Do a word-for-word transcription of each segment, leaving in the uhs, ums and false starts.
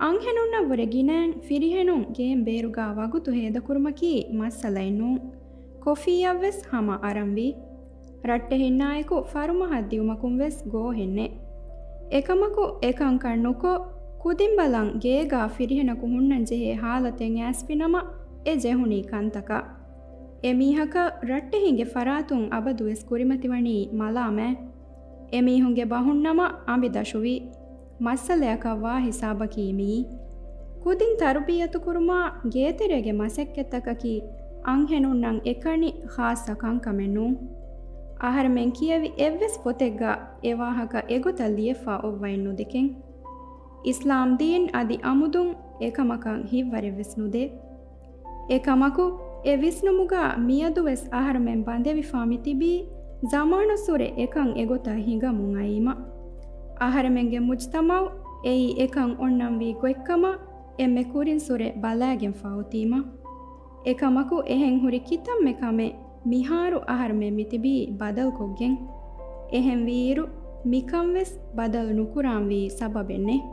އަންހެނުންނަށްވުރެ ގިނައިން ފިރިހެނުން ގޭން ބޭރުގަ ވަގުތު ހޭދަކުރުމަކީ މައްސަލައެއް ނޫން. ކޮފީއަށްވެސް ހަމަ އަރަންވީ. ރައްޓެހިންނާއެކު ފަރުމަހަށް ދިއުމަކުން ވެސް ގޯހެއް ނެތް. އެކަމަކު އެކަންކަން ނުކޮށް، ކުދިން ބަލަން ގޭގަ ފިރިހެނަކު ހުންނަން ޖެހޭ ހާލަތެއް އައިސްފިނަމަ އެ ޖެހުނީ ކަންތަކަށް. އެމީހަކަށް ރައްޓެހިންގެ ފަރާތުން އަބަދުވެސް ކުރިމަތިވަނީ މަލާމާތް. އެމީހުންގެ ބަހުންނަމަ އަނބި ދަށުވީ. މައްސަލަޔަކަށް ވާ ހިސާބަކީ މިއީ. ކުދިން ތަރުބިއްޔަތުކުރުމާ ގޭތެރޭގެ މަސައްކަތްތަކަކީ އަންހެނުންނަށް އެކަނި ޚާއްޞަ ކަންކަމެއް ނޫން. އަހަރެމެން ކިޔެވި އެއްވެސް ފޮތެއްގަ އެ ވާހަކަ އެގޮތަށް ލިޔެފަ އޮއްވައެއް ނުދެކެން. އިސްލާމް ދީން އަދި އަމުދުން އެކަމަކަށް ހިތްވަރެއްވެސް ނުދޭ. އެކަމަކު، އެ ވިސްނުމުގަ މިއަދުވެސް އަހަރުމެން ބަނދެވިފާ މިތިބީ، ޒަމާނުއްސުރެ އެކަން އެގޮތަށް ހިނގަމުން އައީމަ. އަހަރެމެންގެ މުޖްތަމަޢު އެއީ އެކަން އޮންނަންވީ ގޮތްކަމަށް އެންމެ ކުރިންސުރެ ބަލާގެންފާ އޮތީމަ. އެކަމަކު، އެހެން ހުރި ކިތަންމެ ކަމެއް މިހާރު އަހަރުމެން މިތިބީ ބަދަލުކޮށްގެން. އެހެންވީއިރު، މިކަންވެސް ބަދަލު ނުކުރާންވީ ސަބަބެއް ނެތް.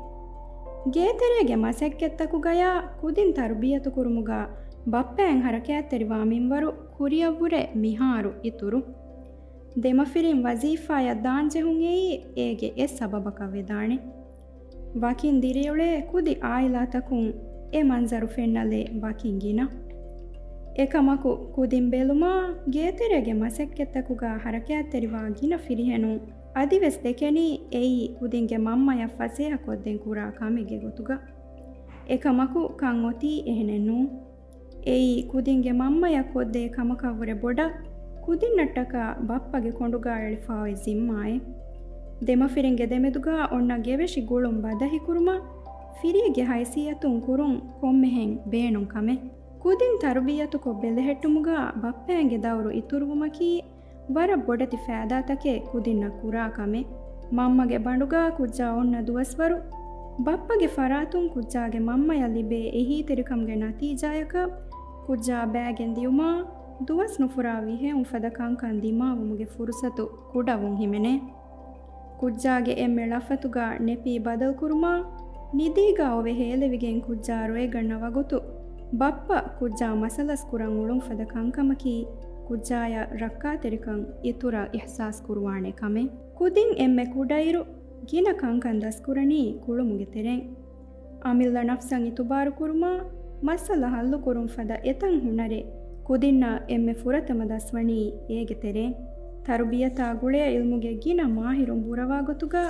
ގޭތެރޭގެ މަސައްކަތްތަކުގަޔާ ކުދިން ތަރުބިއްޔަތުކުރުމުގަ ބައްޕައިން ހަރަކާތްތެރިވާ މިންވަރު ކުރިއަށްވުރެ މިހާރު އިތުރު. ދެމަފިރިން ވަޒީފާޔަށް ދާންޖެހުން އެއީ އޭގެ އެއް ސަބަބަކަށް ވެދާނެ. ވަކިން ދިރިއުޅޭ ކުދި އާއިލާތަކުން އެ މަންޒަރު ފެންނަލޭ ވަކިން ގިނަ. އެކަމަކު، ކުދިން ބެލުމާ ގޭތެރޭގެ މަސައްކަތްތަކުގަ ހަރަކާތްތެރިވާ ގިނަ ފިރިހެނުން އަދިވެސް ދެކެނީ އެއީ ކުދިންގެ މަންމަޔަށް ފަސޭހަކޮށްދޭން ކުރާ ކަމެއްގެ ގޮތުގަ. އެކަމަކު، ކަން އޮތީ އެހެނެއް ނޫން. އެއީ ކުދިންގެ މަންމަޔަށް ކޮށްދޭ ކަމަކަށްވުރެ ބޮޑަށް ކުދިންނަށްޓަކާ ބައްޕަގެ ކޮނޑުގަ އެޅިފާ އޮތް ޒިންމާއެއް. ދެމަފިރިންގެ ދެމެދުގަ އޮންނަ ގެވެށި ގުޅުން ބަދަހިކުރުމަށް ފިރީގެ ހައިސިއްޔަތުން ކުރުން ކޮންމެހެން ބޭނުން ކަމެއް. ކުދިން ތަރުބިއްޔަތުކޮށް ބެލެހެއްޓުމުގަ ބައްޕައިންގެ ދައުރު އިތުރުވުމަކީ ވަރަށް ބޮޑެތި ފައިދާތަކެއް ކުދިންނަށް ކުރާ ކަމެއް. މަންމަގެ ބަނޑުގަ ކުއްޖާ އޮންނަ ދުވަސްވަރު، ބައްޕަގެ ފަރާތުން ކުއްޖާގެ މަންމަޔަށް ލިބޭ އެހީތެރިކަމުގެ ނަތީޖާޔަކަށް، ކުއްޖާ ބައިގެން ދިޔުމާ، ދުވަސް ނުފުރާ ވިހެއުން ފަދަ ކަންކަން ދިމާވުމުގެ ފުރުސަތު ކުޑަވުން ހިމެނޭ. ކުއްޖާގެ އެންމެ ޅަފަތުގަ ނެޕީ ބަދަލުކުރުމާ، ނިދީގަ އޮވެ ހޭލެވިގެން ކުއްޖާ ރޮއެގަންނަ ވަގުތު، ބައްޕަ ކުއްޖާ މަސަލަސް ކުރަން އުޅުން ފަދަ ކަންކަމަކީ، ކުއްޖާޔަށް ރައްކާތެރިކަން އިތުރަށް އިޙްސާސް ކުރުވާނެ ކަމެއް. ކުދިން އެންމެ ކުޑައިރު، ގިނަ ކަންކަން ދަސްކުރަނީ ކުޅުމުގެ ތެރެއިން. އަމިއްލަ ނަފްސަށް އިތުބާރު ކުރުމާ، މައްސަލަ ހައްލުކުރުން ފަދަ އެތައް ހުނަރެއް ކުދިންނަށް އެންމެ ފުރަތަމަ ދަސްވަނީ އޭގެ ތެރެއިން. ތަރުބިޔަތާ ގުޅޭ ޢިލްމުގެ ގިނަ މާހިރުން ބުރަވާ ގޮތުގަ،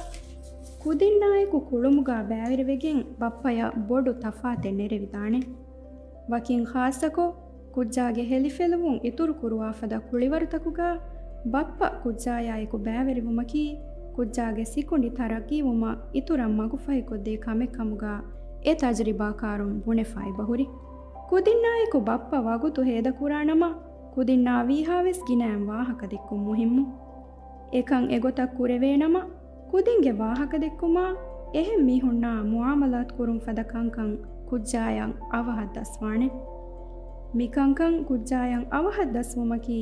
ކުދިންނާއެކު ކުޅުމުގަ ބައިވެރިވެގެން ބައްޕަޔަށް ބޮޑު ތަފާތެއް ނެރެވިދާނެ. ވަކިން ޚާއްޞަކޮށް، ކުއްޖާގެ ހެލިފެލުވުން އިތުރު ކުރުވާ ފަދަ ކުޅިވަރުތަކުގަ ބައްޕަ ކުއްޖާޔާއެކު ބައިވެރިވުމަކީ، ކުއްޖާގެ ސިކުނޑި ތަރައްގީވުމަށް އިތުރަށް މަގުފަހިކޮށްދޭ ކަމެއް ކަމުގަ އެ ތަޖްރިބާކާރުން ބުނެފަ އެބަހުރި. ކުދިންނާއެކު ބައްޕަ ވަގުތު ހޭދަކުރާނަމަ، ކުދިންނާ ވީހާވެސް ގިނައިން ވާހަކަ ދެއްކުން މުހިއްމު. އެކަން އެގޮތަށް ކުރެވޭނަމަ، ކުދިންގެ ވާހަކަދެއްކުމާ، އެހެން މީހުންނާ މުޢާމަލާތު ކުރުން ފަދަ ކަންކަން ކުއްޖާޔަށް އަވަހަށް ދަސްވާނެ. މިކަންކަން ކުއްޖާޔަށް އަވަހަށް ދަސްވުމަކީ،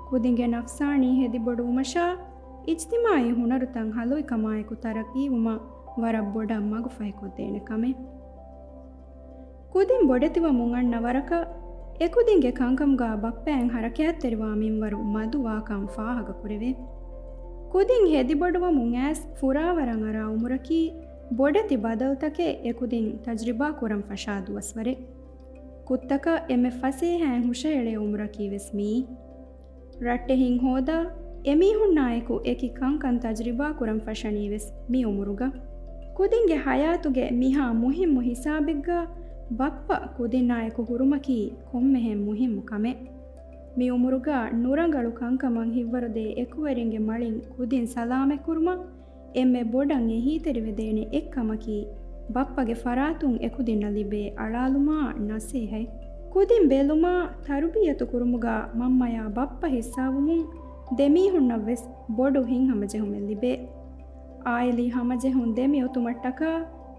ކުދިންގެ ނަފްސާނީ ހެދިބޮޑުވުމަށާ، އިޖްތިމާޢީ ހުނަރުތައް ހަލުއިކަމާއެކު ތަރައްގީވުމަށް ވަރަށް ބޮޑަށް މަގުފަހިކޮށްދޭނެ ކަމެއް. ކުދިން ބޮޑެތިވަމުން އަންނަ ވަރަކަށް، އެކުދިންގެ ކަންކަމުގަ ބައްޕައިން ހަރަކާތްތެރިވާ މިންވަރު މަދުވާކަން ފާހަގަކުރެވޭ. ކުދިން ހެދިބޮޑުވަމުން އައިސް ފުރާވަރަށް އަރާ އުމުރަކީ، ބޮޑެތި ބަދަލުތަކެއް އެކުދިން ތަޖްރިބާ ކުރަން ފަށާ ދުވަސްވަރެއް. ކުށްތަކަށް އެންމެ ފަސޭހައިން ހުށަހެޅޭ އުމުރަކީ ވެސް މިއީ. ރައްޓެހިން ހޯދާ، އެމީހުންނާއެކު އެކި ކަންކަން ތަޖްރިބާ ކުރަން ފަށަނީ ވެސް މި އުމުރުގަ. ކުދިންގެ ޙަޔާތުގެ މިހާ މުހިއްމު ހިސާބެއްގަ ބައްޕަ ކުދިންނާއެކު ހުރުމަކީ ކޮންމެހެން މުހިއްމު ކަމެއް. މި އުމުރުގަ ނުރަނގަޅު ކަންކަމަށް ހިތްވަރުދޭ އެކުވެރިންގެ މަޅިން ކުދިން ސަލާމަތްކުރުމަށް އެންމެ ބޮޑަށް އެހީތެރިވެދޭނެ އެއްކަމަކީ، ބައްޕަގެ ފަރާތުން އެކުދިންނަށް ލިބޭ އަޅާލުމާ ނަސޭހަތް. ކުދިން ބެލުމާ، ތަރުބިއްޔަތު ކުރުމުގަ މަންމަޔާ ބައްޕަ ހިއްސާވުމުން ދެމީހުންނަށްވެސް ބޮޑު ހިތްހަމަޖެހުމެއް ލިބޭ. އާއިލީ ހަމަޖެހުން ދެމިއޮތުމަށްޓަކާ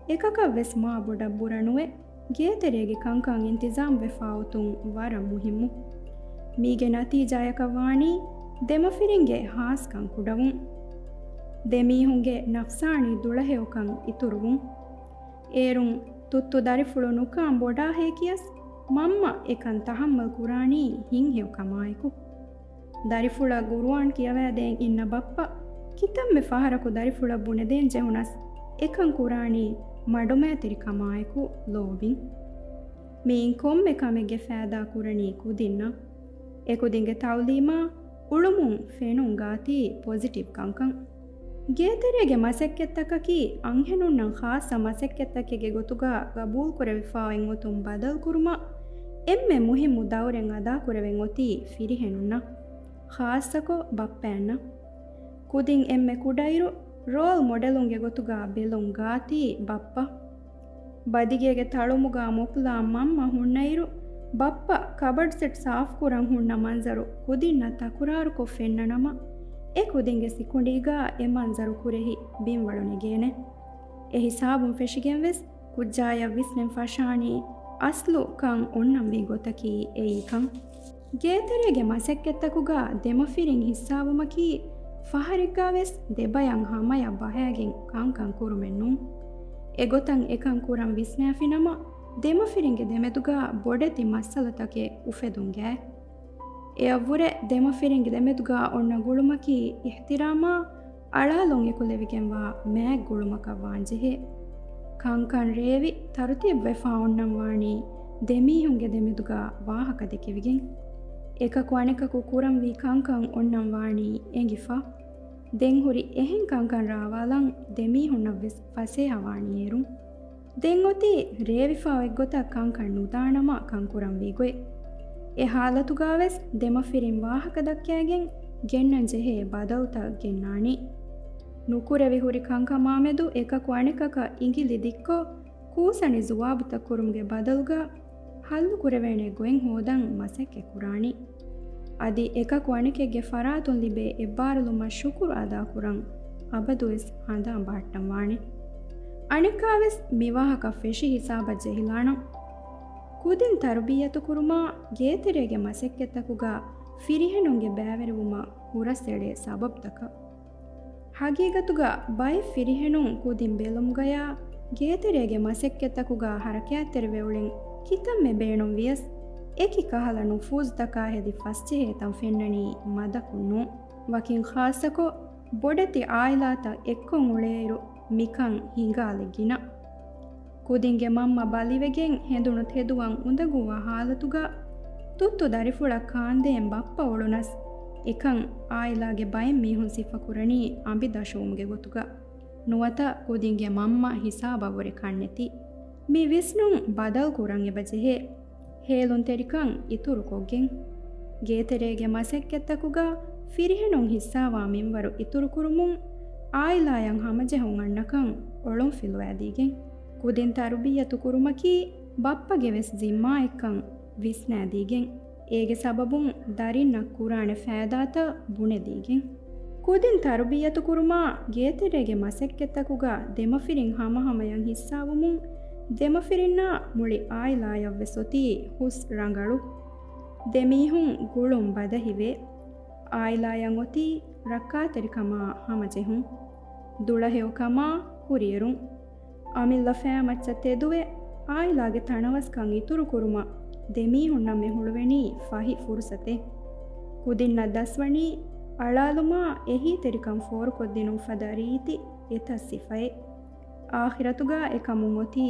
އެކަކަށްވެސް މާ ބޮޑަށް ބުރަ ނުވެ، ގޭތެރޭގެ ކަންކަން އިންތިޒާމްވެފާ އޮތުން ވަރަށް މުހިއްމު. މީގެ ނަތީޖާޔަކަށް ވާނީ ދެމަފިރިންގެ ހާސްކަން ކުޑަވުން. ދެމީހުންގެ ނަފްސާނީ ދުޅަހެޔޮކަން އިތުރުވުން. އޭރުން ތުއްތު ދަރިފުޅު ނުކާން ބޮޑާހޭ ކިޔަސް މަންމަ އެކަން ތަހައްމަލް ކުރާނީ ހިތްހެޔޮ ކަމާއެކު. ދަރިފުޅަށް ޤުރުއާން ކިޔަވައިދޭން އިންނަ ބައްޕަ ކިތަންމެ ފަހަރަކު ދަރިފުޅަށް ބުނެދޭން ޖެހުނަސް އެކަން ކުރާނީ މަޑުމައިތިރި ކަމާއެކު ލޯބިން. މިއިން ކޮންމެ ކަމެއްގެ ފައިދާ ކުރަނީ ކުދިންނަށް. އެކުދިންގެ ތައުލީމާ އުޅުމުން ފެނުން ގާތީ ޕޮޒިޓިވް ކަންކަން. ގޭތެރޭގެ މަސައްކަތްތަކަކީ އަންހެނުންނަށް ޚާއްޞަ މަސައްކަތްތަކެއްގެ ގޮތުގަ ގަބޫލުކުރެވިފާ އޮތް ގޮތުން ބަދަލުކުރުމަށް އެންމެ މުހިއްމު ދައުރެއް އަދާކުރެވެން އޮތީ ފިރިހެނުންނަށް، ޚާއްޞަކޮށް ބައްޕައަންނަށް. ކުދިން އެންމެ ކުޑައިރު ރޯލް މޮޑެލުންގެ ގޮތުގަ ބެލުން ގާތީ ބައްޕަ. ބަދިގޭގެ ތަޅުމުގަ މޮޕްލާ މަންމަ ހުންނައިރު، ބައްޕަ ކަބަޑް ސެޓް ސާފުކުރަން ހުންނަ މަންޒަރު ކުދިންނަށް ތަކުރާރުކޮށް ފެންނަނަމަ، އެ ކުދިންގެ ސިކުނޑީގަ އެ މަންޒަރު ކުރެހި ބިންވަޅު ނެގޭނެ. އެ ހިސާބުން ފެށިގެންވެސް ކުއްޖާޔަށް ވިސްނެން ފަށާނީ އަސްލު ކަން އޮންނަންވީ ގޮތަކީ އެއީކަން. ގޭތެރޭގެ މަސައްކަތްތަކުގަ ދެމަފިރިން ހިއްސާވުމަކީ ފަހަރެއްގަވެސް ދެބަޔަށް ހަމަޔަށް ބަހައިގެން ކަންކަން ކުރުމެއް ނޫން. އެގޮތަށް އެކަން ކުރަން ވިސްނާފިނަމަ، ދެމަފިރިންގެ ދެމެދުގަ ބޮޑެތި މައްސަލަތަކެއް އުފެދުން ގާތް. އެއަށްވުރެ ދެމަފިރިންގެ ދެމެދުގަ އޮންނަ ގުޅުމަކީ އިޙްތިރާމާ އަޅާލުން އެކުލެވިގެންވާ މާތް ގުޅުމަކަށް ވާންޖެހޭ. ކަންކަން ރޭވި ތަރުތީބުވެފާ އޮންނަން ވާނީ ދެމީހުންގެ ދެމެދުގަ ވާހަކަ ދެކެވިގެން. އެކަކު އަނެކަކު ކުރަންވީ ކަންކަން އޮންނަން ވާނީ އެނގިފަ. ދެން ހުރި އެހެން ކަންކަން ރާވާލަން ދެމީހުންނަށްވެސް ފަސޭހަވާނީ އޭރުން. ދެން އޮތީ ރޭވިފާ އޮތްގޮތަށް ކަންކަން ނުދާނަމަ ކަންކުރަންވީ ގޮތް. އެ ހާލަތުގަވެސް ދެމަފިރިން ވާހަކަ ދައްކައިގެން ގެންނަން ޖެހޭ ބަދަލުތައް ގެންނާނީ. ނުކުރެވި ހުރި ކަންކަމާމެދު އެކަކު އަނެކަކަށް އިނގިލި ދިއްކޮށް، ކޫސަނި ޒުވާބުތައް ކުރުމުގެ ބަދަލުގަ ހައްލުކުރެވޭނެ ގޮތް ހޯދަން މަސައްކަތް ކުރާނީ. އަދި އެކަކު އަނެކެއްގެ ފަރާތުން ލިބޭ އެއްބާރުލުމަށް ޝުކުރު އަދާކުރަން އަބަދުވެސް ހަނދާން ބަހައްޓަން ވާނެ. އަނެއްކާވެސް މިވާހަކަ ފެށި ހިސާބަށް ޖެހިލާނަން. ކުދިން ތަރުބިއްޔަތުކުރުމާ ގޭތެރޭގެ މަސައްކަތްތަކުގަ ފިރިހެނުންގެ ބައިވެރިވުމަށް ހުރަސްއެޅޭ ސަބަބުތަކަށް. ހަގީގަތުގަ ބައެއް ފިރިހެނުން ކުދިން ބެލުމުގަޔާ ގޭތެރޭގެ މަސައްކަތްތަކުގަ ހަރަކާތްތެރިވެ އުޅެން ކިތަންމެ ބޭނުން ވިޔަސް، އެކި ކަހަލަ ނުފޫޒުތަކާ ހެދި ފަސްޖެހޭ ތަން ފެންނަނީ މަދަކުން ނޫން. ވަކިން ޚާއްޞަކޮށް، ބޮޑެތި އާއިލާތައް އެއްކޮށް އުޅޭއިރު މިކަން ހިނގާލެއް ގިނަ. ކުދިންގެ މަންމަ ބަލިވެގެން ހެނދުނު ތެދުވަން އުނދަގޫވާ ހާލަތުގަ، ތުއްތު ދަރިފުޅަށް ކާންދޭން ބައްޕަ އުޅުނަސް، އެކަން އާއިލާގެ ބައެއް މީހުން ސިފަކުރަނީ އަނބިދަށުވުމުގެ ގޮތުގަ. ނުވަތަ ކުދިންގެ މަންމަ ހިސާބަށްވުރެ ކަންނެތި. މި ވިސްނުން ބަދަލުކުރަން އެބަޖެހޭ. ހޭލުންތެރިކަން އިތުރުކޮށްގެން. ގޭތެރޭގެ މަސައްކަތްތަކުގަ ފިރިހެނުން ހިއްސާވާ މިންވަރު އިތުރުކުރުމުން، އާއިލާޔަށް ހަމަޖެހުން އަންނަކަން އޮޅުންފިލުވައިދީގެން. ކުދިން ތަރުބިއްޔަތުކުރުމަކީ ބައްޕަގެވެސް ޒިންމާއެއްކަން ވިސްނައިދީގެން. އޭގެ ސަބަބުން ދަރިންނަށް ކުރާނެ ފައިދާތައް ބުނެދީގެން. ކުދިން ތަރުބިއްޔަތުކުރުމާ ގޭތެރޭގެ މަސައްކަތްތަކުގަ ދެމަފިރިން ހަމަހަމަޔަށް ހިއްސާވުމުން، ދެމަފިރިންނާ މުޅި އާއިލާޔަށްވެސް އޮތީ ހުސް ރަނގަޅު. ދެމީހުން ގުޅުން ބަދަހިވޭ. އާއިލާޔަށް އޮތީ ރައްކާތެރިކަމާ ހަމަޖެހުން. ދުޅަހެޔޮކަމާ ކުރިއެރުން. އަމިއްލަ ފައިމައްޗަށް ތެދުވެ، އާއިލާގެ ތަނަވަސްކަން އިތުރުކުރުމަށް ދެމީހުންނަށް މި ހުޅުވެނީ ފަހި ފުރުސަތެއް. ކުދިންނަށް ދަސްވަނީ އަޅާލުމާ އެހީތެރިކަން ފޯރުކޮށްދިނުން ފަދަ ރީތި އެތައް ސިފައެއް. އާޚިރަތުގަ އެކަމުން އޮތީ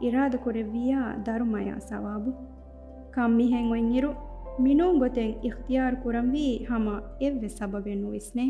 އިރާދަކުރެއްވިއްޔާ ދަރުމަޔާ ސަވާބު. ކަން މިހެން އޮތްއިރު، މިނޫން ގޮތެއް އިޚްތިޔާރު ކުރަންވީ ހަމަ އެއްވެސް ސަބަބެއް ނުވިސްނޭ.